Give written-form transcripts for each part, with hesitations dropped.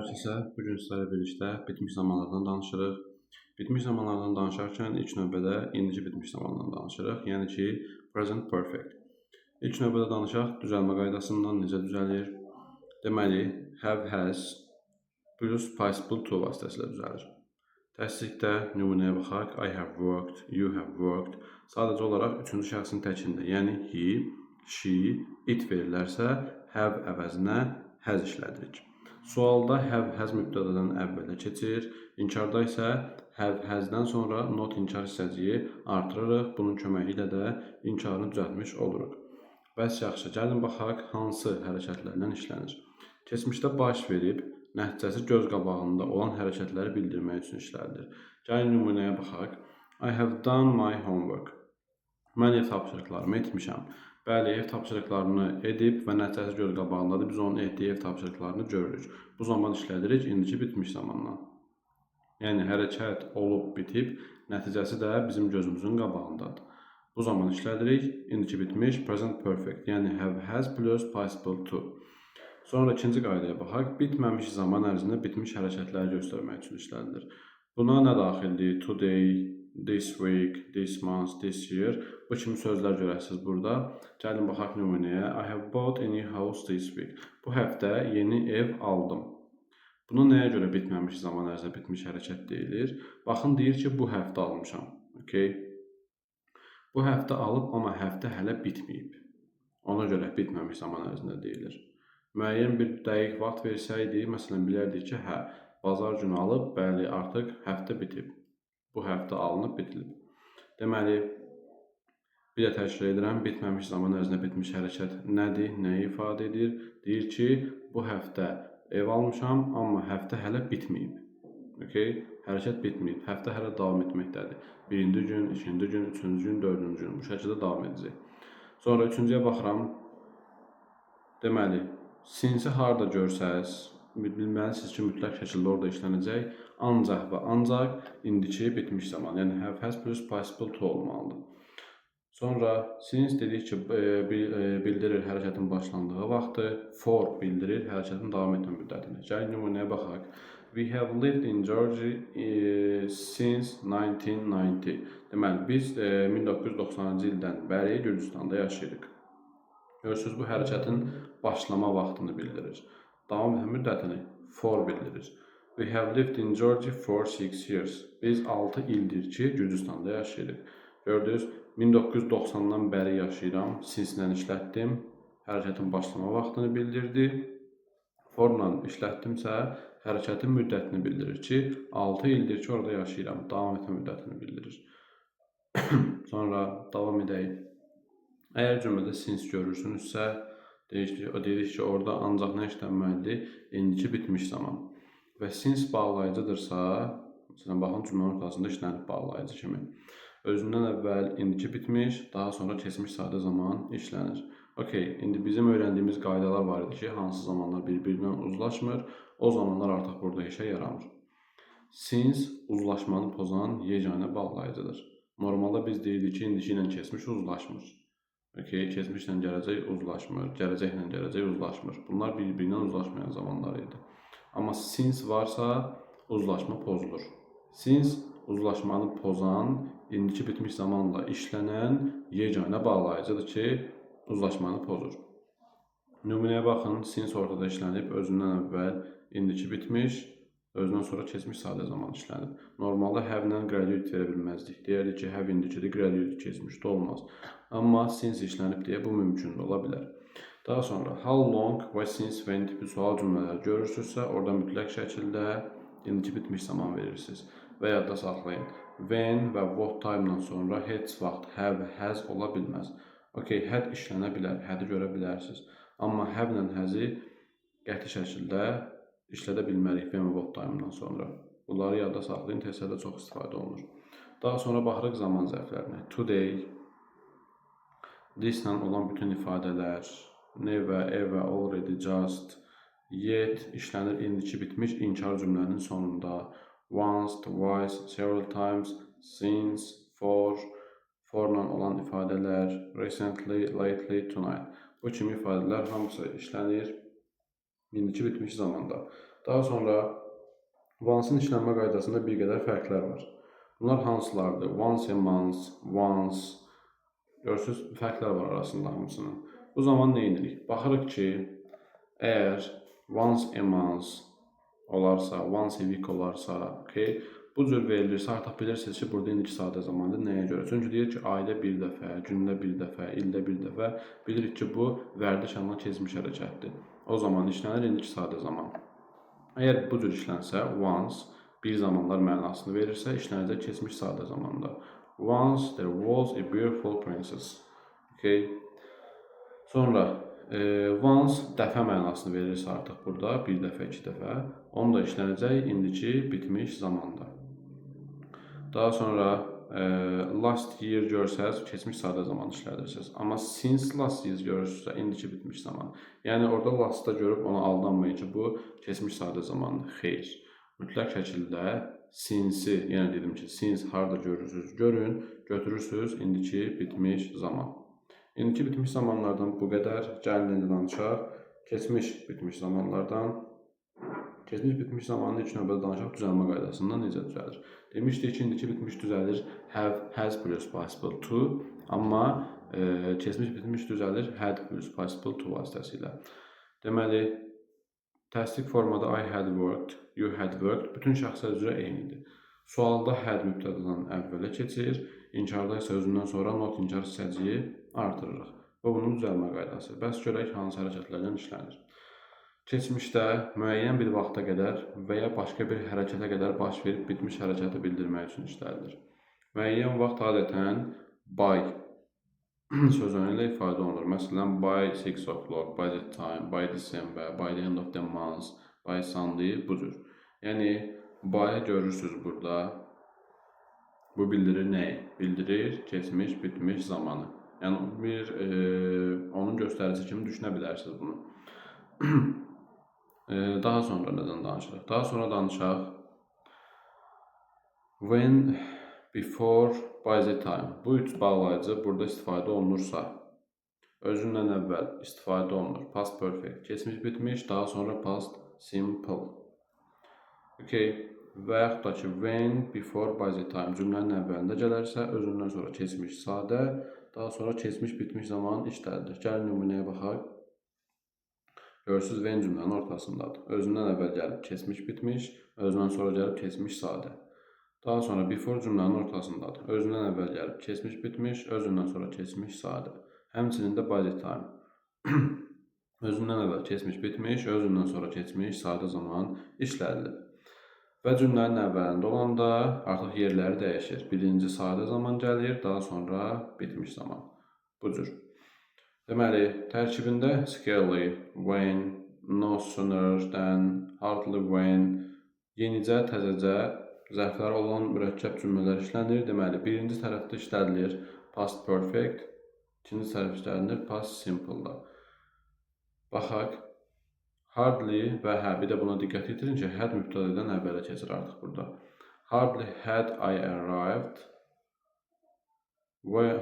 Hər kəsə. Bu gün sizlərlə birlikdə bitmiş zamanlardan danışırıq. Bitmiş zamanlardan danışarkən ilk növbədə indiki bitmiş zamandan danışırıq. Yəni ki, present perfect. İlk növbədə danışaq düzəlmə qaydasından necə düzəlir. Deməli, have, has plus participle to vasitəsilə düzəlir. Təsdiqdə nümunəyə baxaq. I have worked, you have worked. Sadəcə olaraq üçüncü şəxsin təkində, yəni he, she, it verilərsə, have əvəzinə has işlədirik. Sualda have, has mübtədadan əvvələ keçir. İnkarda isə have, has-dən sonra not inkar hissəciyi artırırıq. Bunun köməyi ilə də inkarını düzəltmiş oluruq. Bəs yaxşı, gəlin baxaq hansı hərəkətlərlə işlənir. Keçmişdə baş verib, nəticəsi göz qabağında olan hərəkətləri bildirmək üçün işlədilir. Gəlin nümunəyə baxaq. I have done my homework. Mən ev tapşırıqlarımı etmişəm. Bəli, ev tapşırıqlarını edib və nəticəsi göz qabağındadır. Biz onun etdiyi ev tapşırıqlarını görürük. Bu zaman işlədirik indiki bitmiş zamandan. Yəni hərəkət olub bitib, nəticəsi də bizim gözümüzün qabağındadır. Bu zaman işlədirik indiki bitmiş present perfect, yəni have, has plus participle to. Sonra ikinci qaydaya baxaq. Bitməmiş zaman ərzində bitmiş hərəkətləri göstərmək üçün işlədilir. Buna nə daxildir? Today, this week, this month, this year. Bu kimi sözlər görəsiniz burada. Gəlin baxaq nümunəyə. I have bought a new house this week. Bu həftə yeni ev aldım. Buna nəyə görə bitməmiş zaman ərzində bitmiş hərəkət deyilir? Baxın, deyir ki, bu həftə almışam. Okay? Bu həftə alıb, amma həftə hələ bitməyib. Ona görə bitməmiş zaman ərzində deyilir. Müəyyən bir dəqiq vaxt versəydi, məsələn, bilərdik ki, hə, bazar günü alıb, bəli, artıq həftə bitib. Bu həftə alınıb, bitilib. Deməli, bir də təkrar edirəm, bitməmiş zaman ərzində bitmiş hərəkət nədir, nəyi ifadə edir? Deyir ki, bu həftə ev almışam, amma həftə hələ bitməyib. Okay? Hərəkət bitməyib, həftə hələ davam etməkdədir. Birinci gün, ikinci gün, üçüncü gün, dördüncü gün. Bu şəkildə davam edəcək. Sonra üçüncüyə baxıram. Deməli, since-i harda görsəz, bilməlisiniz ki, mütləq şəkildə orada işlənəcək. Ancaq və ancaq indiki bitmiş zaman, yəni have, has plus participle to olmalıdır. Sonra since dedik ki, bildirir hərəkətin başlandığı vaxtı, for bildirir hərəkətin davam etmə müddətini. Gəlin nümunəyə baxaq. We have lived in Georgia since 1990. Deməli, biz 1990-cı ildən bəri Gürcüstanda yaşayırıq. Görürsünüz, bu hərəkətin başlama vaxtını bildirir. Davam etmə müddətini for bildirir. We have lived in Georgia for 6 years. Biz 6 ildir ki, Gürcüstanda yaşayırıq. Gördünüz, 1990-dan bəri yaşayıram. Since-lə işlətdim. Hərəkətin başlama vaxtını bildirdi. For-la işlətdimsə, hərəkətin müddətini bildirir ki, 6 ildir ki, orada yaşayıram. Davam etmə müddətini bildirir. Sonra davam edək. Əgər cümlədə since görürsünüzsə, deyirik ki, orada ancaq nə işlənməlidir? İndiki bitmiş zaman. Və since bağlayıcıdırsa, məsələn, baxın, cümlənin ortasında işlənib bağlayıcı kimi. Özündən əvvəl indiki bitmiş, daha sonra keçmiş sadə zaman işlənir. Okay, indi bizim öyrəndiyimiz qaydalar var idi ki, hansı zamanlar bir-birindən uzlaşmır, o zamanlar artıq burada işə yaramır. Since uzlaşmanı pozan yeganə bağlayıcıdır. Normalda biz deyirdik ki, indiki ilə keçmiş uzlaşmır. Okay, keçmişlə gələcək uzlaşmır, gələcəklə gələcək uzlaşmır. Bunlar bir-birindən uzlaşmayan zamanlar idi. Amma since varsa uzlaşma pozulur. Since uzlaşmanı pozan, indiki bitmiş zamanla işlənən yeganə bağlayıcıdır ki, uzlaşmanı pozur. Nümunəyə baxın, since ortada işlənib, özündən əvvəl indiki bitmiş, özündən sonra keçmiş sadə zaman işlənib. Normalda have-lə graduate verə bilməzdik. Deyərdik ki, have indikidir, graduate keçmişdə olmaz. Amma since işlənib deyə bu mümkün də ola bilər. Daha sonra how long və since when tipi sual cümlələri görürsünüzsə, orada mütləq şəkildə indiki bitmiş zaman verirsiniz. Və yadda saxlayın, when və what time-dan sonra heç vaxt have, has ola bilməz. Okay, had işlənə bilər, had-i görə bilərsiniz. Amma have-lə has-i qəti şəkildə işlədə bilmərik when və what time-dan sonra. Bunları yadda saxlayın, testlərdə çox istifadə olunur. Daha sonra baxırıq zaman zərflərinə. Today, this-lə olan bütün ifadələr, never, ever, already, just, yet işlənir indiki bitmiş inkar cümlənin sonunda. Once, twice, several times, since, for, for-la olan ifadələr, recently, lately, tonight. Bu kimi ifadələr hamısı işlənir indiki bitmiş zamanda. Daha sonra once-ın işlənmə qaydasında bir qədər fərqlər var. Bunlar hansılardır? Once a month, once. Görürsünüz, fərqlər var arasında hamısının. Bu zaman nə edirik? Baxırıq ki, əgər once a month olarsa, once a week olarsa, okay, bu cür verilirsə, artıq bilirsiniz ki, burada indiki sadə zamandır. Nəyə görə? Çünki deyir ki, ayda bir dəfə, gündə bir dəfə, ildə bir dəfə. Bilirik ki, bu vərdiş alınan keçmiş hərəkətdir. O zaman işlənir indiki sadə zaman. Əgər bu cür işlənsə, once bir zamanlar mənasını verirsə, işlənəcək keçmiş sadə zamanda. Once there was a beautiful princess. Okay. Sonra once dəfə mənasını verirsə artıq burada, bir dəfə, iki dəfə, onu da işlənəcək indiki bitmiş zamanda. Daha sonra last year görsəz, keçmiş sadə zaman işlədirsiniz. Amma since last year görürsünüzsə, indiki bitmiş zaman. Yəni orada last-da görüb ona aldanmayın ki, bu keçmiş sadə zamandır. Xeyr. Mütləq şəkildə since-i, yenə dedim ki, since harda görürsünüz, görün, götürürsünüz indiki bitmiş zaman. İndiki bitmiş zamanlardan bu qədər. Gəlin indi danışaq keçmiş bitmiş zamanlardan. Keçmiş bitmiş zamanın ilk növbədə danışaq düzəlmə qaydasından necə düzəlir. Demişdik ki, indiki bitmiş düzəlir have, has plus participle to, amma keçmiş bitmiş düzəlir had plus participle to vasitəsilə. Deməli, təsdiq formada I had worked, you had worked bütün şəxslər üzrə eynidir. Sualda had mübtədadan əvvələ keçir, inkarda isə özündən sonra not inkar hissəciyi artırırıq. Və bunun düzəlmə qaydası. Bəs görək hansı hərəkətlərlə işlənir. Keçmişdə müəyyən bir vaxta qədər və ya başqa bir hərəkətə qədər baş verib bitmiş hərəkəti bildirmək üçün işlədilir. Müəyyən vaxt adətən by sözü ilə ifadə olunur. Məsələn, by 6 o'clock, by the time, by December, by the end of the month, by Sunday, bu cür. Yəni, by görürsünüz burada. Bu bildirir nəyi? Bildirir keçmiş, bitmiş zamanı. Yəni, bir onun göstəricisi kimi düşünə bilərsiniz bunu. Daha sonra nədən danışırıq? Daha sonra danışaq when, before, by the time. Bu üç bağlayıcı burada istifadə olunursa, özündən əvvəl istifadə olunur. Past perfect, keçmiş bitmiş, daha sonra past simple. Okay. Və yaxud da ki, when, before, by the time cümlənin əvvəlində gələrsə, özündən sonra keçmiş sadə, daha sonra keçmiş bitmiş zaman işlədilir. Gəlin nümunəyə baxaq. Görürsünüz, when cümlənin ortasındadır. Özündən əvvəl gəlib keçmiş bitmiş, özündən sonra gəlib keçmiş sadə. Daha sonra before cümlənin ortasındadır. Özündən əvvəl gəlib keçmiş bitmiş, özündən sonra keçmiş sadə. Həmçinin də by the time. Özündən əvvəl keçmiş bitmiş, özündən sonra keçmiş sadə zaman işlədilib. Və cümlənin əvvəlində olanda artıq yerləri dəyişir. Birinci sadə zaman gəlir, daha sonra bitmiş zaman. Bu cür. Deməli, tərkibində scarcely, when, no sooner than, hardly when, yenicə, təzəcə zərfləri olan mürəkkəb cümlələr işlənir. Deməli, birinci tərəfdə işlədilir past perfect, ikinci tərəf işlənilir past simple-da. Baxaq. Hardly və hə, bir də buna diqqət yetirin ki, had mübtədadan əvvələ keçir artıq burada. Hardly had I arrived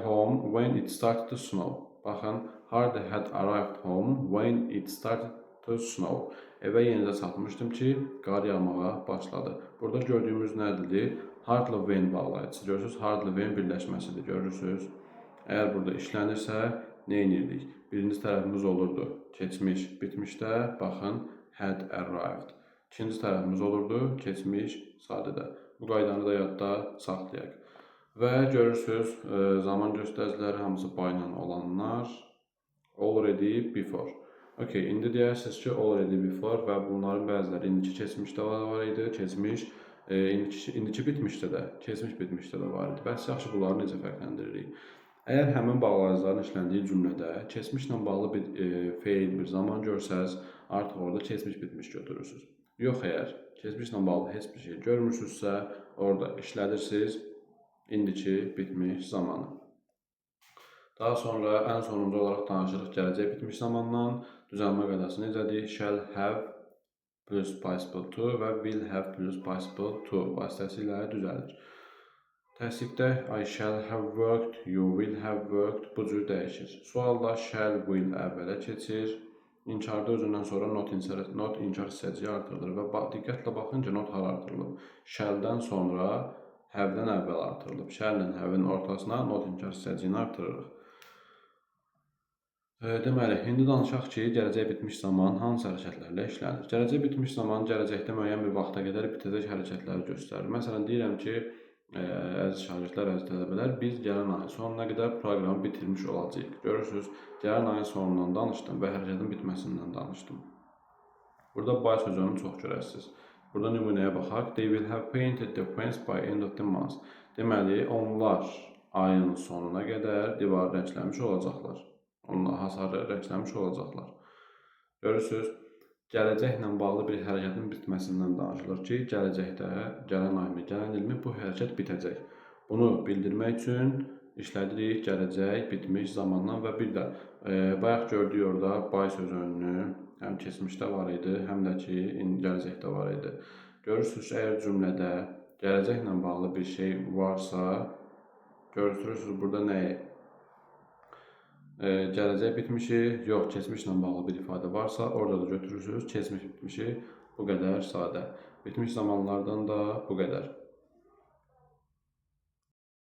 home when it started to snow. Baxın, hardly had arrived home when it started to snow. Evə yenicə çatmışdım ki, qar yağmağa başladı. Burada gördüyümüz nədir? Hardly when bağlayıcısı. Görürsünüz, hardly when birləşməsidir. Görürsünüz. Əgər burada işlənirsə, nə edirdik? Birinci tərəfimiz olurdu keçmiş, bitmişdə, baxın, had arrived. İkinci tərəfimiz olurdu keçmiş, sadədə. Bu qaydanı da yadda saxlayaq. Və görürsünüz, zaman göstəriciləri hamısı by ilə olanlar already, before. Okay, indi deyərsiniz ki, already, before və bunların bəziləri indiki keçmişdə var idi, keçmiş, indiki bitmişdə də, keçmiş bitmişdə də var idi. Bəs yaxşı, bunları necə fərqləndiririk? Əgər həmin bağlayıcıların işləndiyi cümlədə keçmişlə bağlı bir feil, bir zaman görsəz, artıq orada keçmiş bitmiş götürürsünüz. Yox, əgər keçmişlə bağlı heç bir şey görmürsünüzsə, orada işlədirsiniz indiki bitmiş zamanı. Daha sonra ən sonuncu olaraq danışırıq gələcək bitmiş zamandan. Düzəlmə qaydası necədir? Shall have plus participle to və will have plus participle to vasitəsilə düzəlir. Təsdiqdə I shall have worked, you will have worked bu cür dəyişir. Sualda shall, will əvvələ keçir. İnkarda özündən sonra not inkar hissəciyi artırılır və diqqətlə baxın ki, not hara artırılıb? Shall-dən sonra have-dən əvvəl artırılıb. Shall-lə have-in ortasına not inkar hissəciyini artırırıq. Deməli, indi danışaq ki, gələcək bitmiş zaman hansı hərəkətlərlə işlənir? Gələcək bitmiş zaman gələcəkdə müəyyən bir vaxta qədər bitəcək hərəkətləri göstərir. Məsələn, deyirəm ki, əziz şagirdlər, əziz tələbələr, biz gələn ayın sonuna qədər proqramı bitirmiş olacağıq. Görürsünüz, gələn ayın sonundan danışdım və hərəkətin bitməsindən danışdım. Burada by sözünü çox görəsiniz. Burada nümunəyə baxaq. They will have painted the fence by end of the month. Deməli, onlar ayın sonuna qədər divarı rəngləmiş olacaqlar. Onlar hasarı rəngləmiş olacaqlar. Görürsünüz, gələcəklə bağlı bir hərəkətin bitməsindən danışılır ki, gələcəkdə, gələn ayımı, gələn ilmi bu hərəkət bitəcək. Bunu bildirmək üçün işlədirik gələcək, bitmiş zamandan və bir də bayaq gördük orada by sözünü həm keçmişdə var idi, həm də ki, gələcəkdə var idi. Görürsünüz ki, əgər cümlədə gələcəklə bağlı bir şey varsa, görürsünüz burada nəyi? Gələcək bitmişi, yox, keçmişlə bağlı bir ifadə varsa, orada da götürürsünüz keçmiş bitmişi. Bu qədər sadə. Bitmiş zamanlardan da bu qədər.